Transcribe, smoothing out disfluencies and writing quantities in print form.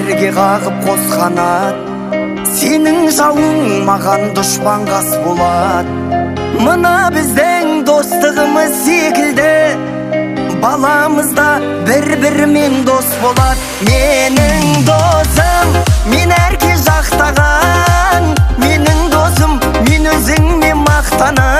Бірге қағып қос қанат. Сенің жауың маған дұшпан қас болады. Мына біздің достығымыз секілді баламыз да бір бірімен дос болады. Менің досым, мен әркез жақтаған. Менің досым, мен өзіңмен мақтанам.